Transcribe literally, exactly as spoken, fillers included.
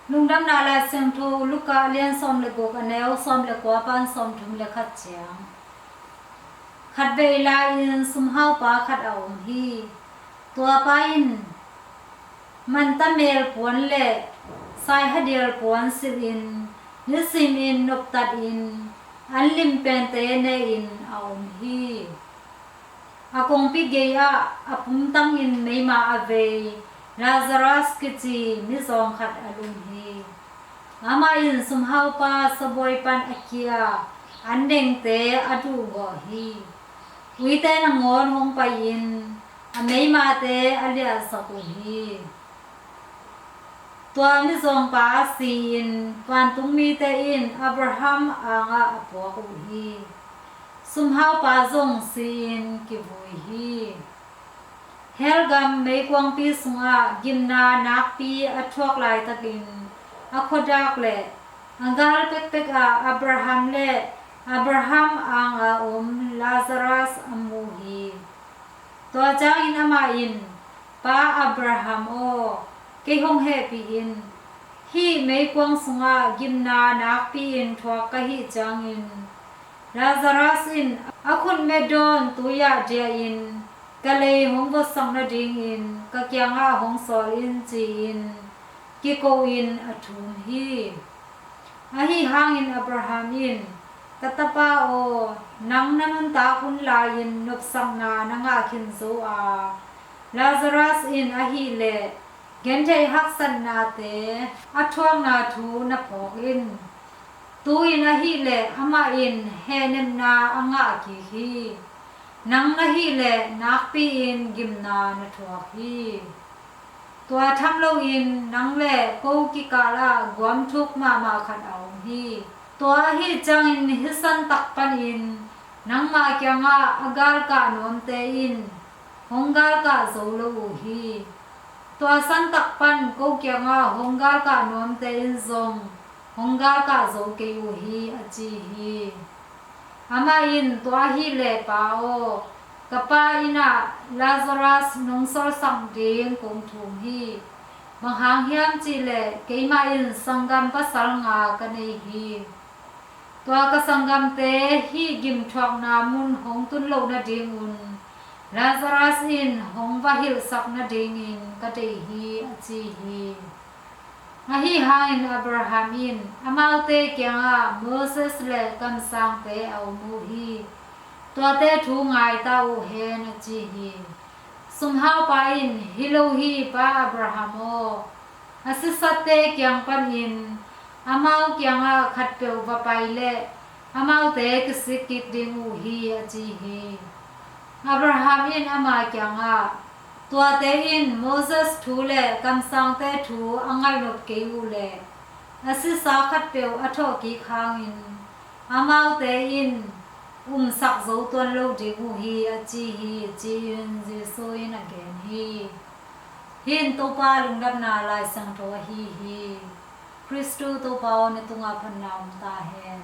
Lungdamna Lai Siangtho Luka a lian sawm le guk, a neu sawm le kua pan sawmthum le khat ciang. Khatvei lai-in sumhaupa khat a om hi. Tuapa in manta mel puan le saihadial puan silhin, nisimin noptatin, an lim pente ne-in a om hi. A kongpi gei-ah a pumtangin meima a vei Lazarus kici mizawng khat a lum hi. Amah in sumhaupa sabuai pan a kia an dengte a duhgawh hi. Uite nangawn hong pai-in a meimate a liahsak uh hi. Tua mizawngpa si-in vantungmite in Abraham angah a puak uh hi. Sumhaupa zong si-in kivui hi. Hell gam meikuangpi sungah gimna nakpi a thuak laitakin a khuadak le a gal pekpek ah Abraham le Abraham anga om Lazarus a mu hi. Tua ciangin amah in, Pa Abraham aw, kei hong hehpih in. Hih meikuang sungah gimna nakpi-in thuak ka hih ciangin Lazarus in a khutme dawn tui-ah diahin ka lei hong votsak nadingin ka kiangah hong sawl in, ci-in kiko-in a thum hi. Ahi hangin Abraham in, Ka tapa aw, nang na nuntak hun lai-in nopsakna na ngah khin zo a, Lazarus in ahileh gentheih haksatnate a thuakna thu na phawk in. Tu-in ahileh amah in hehnepna a ngah kik hi. Nang na hileh nakpi-in gimna na thuak hi. Tua tham loin nang le ko kikal ah guam thuk mahmah khat a om hi. Tua ahi ciangin hih santak panin nangma kiangah a galkah nuamte in hong galkah zo lo uh hi. Tua santak pan ko kiangah hong galkah nuamte in zong hong galkah zo kei uh hi, a ci hi. Amah in, Tua ahileh pa aw, ka pa inn ah Lazarus nong sawlsak ding kong thum hi. Bang hang hiam cihleh keimah in sanggam pasal nga ka nei hi. Tua ka sanggamte hih gimthuakna mun hong tun loh nadingun Lazarus in hong va hilhsak nadingin ka deih hi, a ci hi. Ahi hangin Abraham in amaute kiangah Moses le kamsangte a om uh hi. Tuate thu ngai ta uh hen, a ci hi. Sumhaupa in, Hi lo hi, pa Abraham aw. A sisatte kiang panin amau kiangah khatpeuh va pai leh amaute kisik kik ding uh hi, a ci hi. Abraham in ama kiangah, Tuate in Moses thu le kamsangte thu a ngaihnop kei uh leh a sisa khatpeuh a thawhkik hangin amaute in umsak zo tuan lo ding uh hi, a ci hi, ci-in Jesuh in a gen hi. Hih in Topa lungdamna Lai Siangtho ahi hi. Khristu Topa aw, na tungah phatna om ta hen.